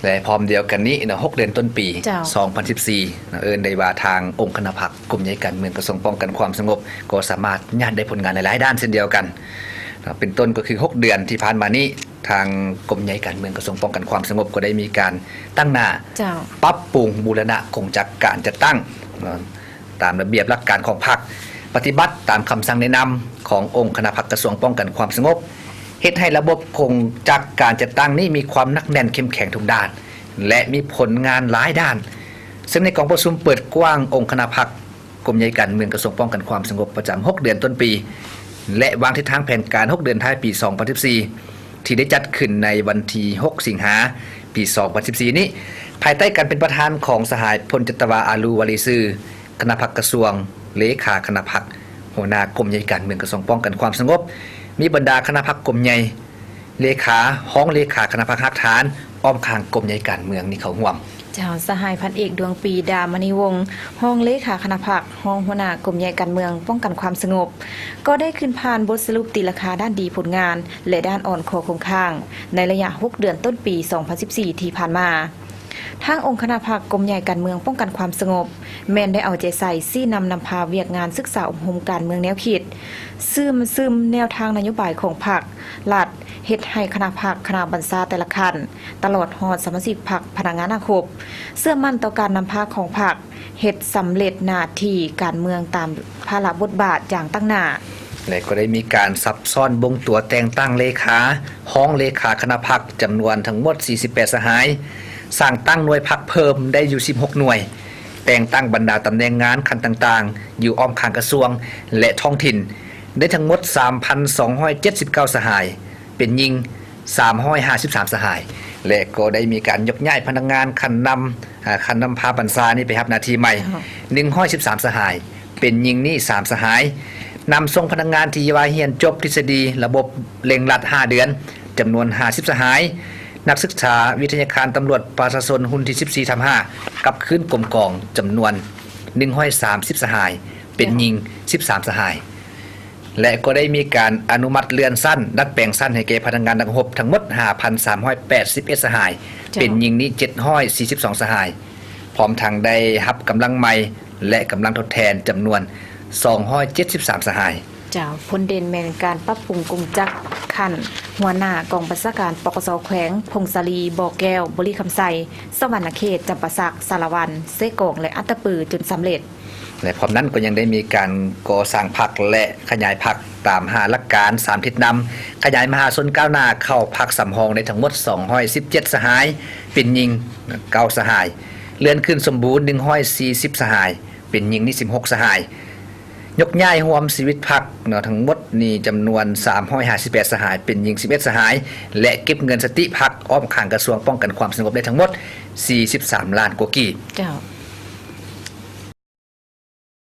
ແລະ ພ້ອມດຽວກັນນີ້ເນາະ ຫົກເດືອນຕົ້ນປີ ເຈົ້າ ສອງພັນສິບສີ່ເນາະ ເອີ້ນໄດ້ວ່າທາງອົງຄະນະພັກກົມໃຫຍ່ການເມືອງກະຊວງປ້ອງກັນຄວາມສະຫງົບ ກໍສາມາດຍາດໄດ້ຜົນງານຫຼາຍໆດ້ານເຊັ່ນດຽວກັນເນາະ ເປັນຕົ້ນກໍຄືຫົກເດືອນທີ່ຜ່ານມານີ້ ທາງກົມໃຫຍ່ການເມືອງກະຊວງປ້ອງກັນຄວາມສະຫງົບ ກໍໄດ້ມີການຕັ້ງໜ້າ ເຈົ້າ ປັບປຸງບູລະນະກົງຈັກການຈັດຕັ້ງເນາະ ຕາມລະບຽບຫຼັກການຂອງພັກ, ປະຕິບັດຕາມຄຳສັ່ງແນະນຳຂອງອົງຄະນະພັກກະຊວງປ້ອງກັນຄວາມສະຫງົບ, ເຮັດໃຫ້ລະບົບກົງຈັກການຈັດຕັ້ງນີ້ມີຄວາມໜັກແໜ້ນເຂັ້ມແຂງທຸກດ້ານ ແລະ ມີຜົນງານຫຼາຍດ້ານ. ເຊິ່ງໃນກອງປະຊຸມເປີດກວ້າງອົງຄະນະພັກກົມໃຫຍ່ການເມືອງກະຊວງປ້ອງກັນຄວາມສະຫງົບປະຈຳຫົກເດືອນຕົ້ນປີ ແລະ ວາງທິດທາງແຜນການຫົກເດືອນທ້າຍປີສອງພັນສິບສີ່ ທີ່ໄດ້ຈັດຂຶ້ນໃນວັນທີຫົກ ສິງຫາ ປີສອງພັນສິບສີ່ນີ້ ພາຍໃຕ້ການເປັນປະທານຂອງສະຫາຍ ພົນຈັດຕະວາ ອາລູ ວາລີຊື່ ຄະນະພັກກະຊວງ, ເລຂາຄະນະພັກ, ຫົວໜ້າກົມໃຫຍ່ການເມືອງກະຊວງປ້ອງກັນຄວາມສະຫງົບ, ມີບັນດາຄະນະພັກກົມໃຫຍ່, ເລຂາ, ຮອງເລຂາຄະນະພັກຮາກຖານ ອ້ອມຂ້າງກົມໃຫຍ່ການເມືອງນີ້ເຂົ້າຮ່ວມ. ເຈົ້າ, ສະຫາຍ ພັນເອກ ດວງປີ ດາມະນີວົງ ຮອງເລຂາຄະນະພັກ, ຮອງຫົວໜ້າກົມໃຫຍ່ການເມືອງປ້ອງກັນຄວາມສະຫງົບ ກໍໄດ້ຂຶ້ນຜ່ານບົດສະຫຼຸບຕີລາຄາດ້ານດີຜົນງານ ແລະ ດ້ານອ່ອນຂໍ້ຄົງຄ້າງ ໃນໄລຍະຫົກເດືອນຕົ້ນປີສອງພັນສິບສີ່ທີ່ຜ່ານມາ. ທາງອົງຄະນະພັກກົມໃຫຍ່ການເມືອງປ້ອງກັນຄວາມສະຫງົບ ແມ່ນໄດ້ເອົາໃຈໃສ່ຊີ້ນຳນຳພາວຽກງານສຶກສາອົບຮົມການເມືອງແນວຄິດ, ຊຶມຊຶມແນວທາງນະໂຍບາຍຂອງພັກ, ລັດ, ເຮັດໃຫ້ຄະນະພັກ, ຄະນະບັນຊາແຕ່ລະຂັ້ນ, ຕະຫຼອດຮອດສະມາຊິກພັກ, ພະນັກງານໜ້າຄົບ ເຊື່ອໝັ້ນຕໍ່ການນຳພາຂອງພັກ, ເຮັດສຳເລັດໜ້າທີ່ການເມືອງຕາມພາລະບົດບາດຢ່າງຕັ້ງໜ້າ ແລະ ກໍໄດ້ມີການສັບຊ້ອນບົ່ງຕົວແຕ່ງຕັ້ງເລຂາ, ຮອງເລຂາຄະນະພັກ ຈຳນວນທັງໝົດສີ່ສິບແປດສະຫາຍ, ສ້າງຕັ້ງໜ່ວຍພັກເພີ່ມໄດ້ຢູ່ສິບຫົກໜ່ວຍ, ແຕ່ງຕັ້ງບັນດາຕຳແໜ່ງງານຂັ້ນຕ່າງໆ ຢູ່ອ້ອມຂ້າງກະຊວງ ແລະ ທ້ອງຖິ່ນ ໄດ້ທັງໝົດສາມພັນສອງຮ້ອຍເຈັດສິບເກົ້າສະຫາຍ, ເປັນຍິງສາມຮ້ອຍຫ້າສິບສາມສະຫາຍ ແລະ ກໍໄດ້ມີການຍົກຍ້າຍພະນັກງານຂັ້ນນຳ, ອາ, ຂັ້ນນຳພາບັນຊານີ້ໄປຮັບໜ້າທີ່ໃໝ່ ເຈົ້າ ໜຶ່ງຮ້ອຍສິບສາມສະຫາຍ, ເປັນຍິງນີ້ສາມສະຫາຍ, ນຳສົ່ງພະນັກງານທີ່ວ່າຮຽນຈົບທິດສະດີລະບົບເລັ່ງລັດຫ້າເດືອນ ຈຳນວນຫ້າສິບສະຫາຍ, ນັກສຶກສາວິທະຍາຄານຕຳຫຼວດປະຊາຊົນຮຸ່ນທີສິບສີ່ທັບຫ້າ ກັບຄືນກົມກອງ ຈຳນວນໜຶ່ງຮ້ອຍສາມສິບສະຫາຍ, ເປັນຍິງສິບສາມສະຫາຍ ແລະ ກໍໄດ້ມີການອະນຸມັດເລື່ອນຊັ້ນ, ດັດແປງຊັ້ນໃຫ້ແກ່ພະນັກງານນັກຮົບທັງໝົດຫ້າພັນສາມຮ້ອຍແປດສິບເອັດສະຫາຍ, ເຈົ້າ ເປັນຍິງນີ້ເຈັດຮ້ອຍສີ່ສິບສອງສະຫາຍ, ພ້ອມທັງໄດ້ຮັບກຳລັງໃໝ່ ແລະ ກຳລັງທົດແທນຈຳນວນສອງຮ້ອຍເຈັດສິບສາມສະຫາຍ. ເຈົ້າ, ຜົນເດັ່ນແມ່ນການປັບປຸງກົງຈັກຂັ້ນຫົວໜ້າກອງບັນຊາການ ປກສ ແຂວງ, ຜົ້ງສາລີ, ບໍ່ແກ້ວ, ບໍລິຄຳໄຊ, ສະຫວັນນະເຂດ, ຈຳປາສັກ, ສາລະວັນ, ເຊກອງ ແລະ ອັດຕະປື ຈົນສຳເລັດ. ແລະ ພ້ອມນັ້ນກໍຍັງໄດ້ມີການກໍ່ສ້າງພັກ ແລະ ຂະຫຍາຍພັກຕາມຫ້າຫຼັກການສາມທິດນຳ, ຂະຫຍາຍມະຫາຊົນກ້າວໜ້າເຂົ້າພັກສຳຮອງໄດ້ທັງໝົດສອງຮ້ອຍສິບເຈັດສະຫາຍ, ເປັນຍິງເກົ້າສະຫາຍ, ເລື່ອນຂຶ້ນສົມບູນໜຶ່ງຮ້ອຍສີ່ສິບສະຫາຍ, ເປັນຍິງນີ້ສິບຫົກສະຫາຍ, ຍົກຍ້າຍຮ່ວມຊີວິດພັກເນາະ ທັງໝົດນີ້ຈຳນວນສາມຮ້ອຍຫ້າສິບແປດສະຫາຍ, ເປັນຍິງສິບເອັດສະຫາຍ ແລະ ເກັບເງິນສະຕິພັກອ້ອມຂ້າງກະຊວງປ້ອງກັນຄວາມສະຫງົບໄດ້ທັງໝົດສີ່ສິບສາມລ້ານກວ່າກີບ. ເຈົ້າ.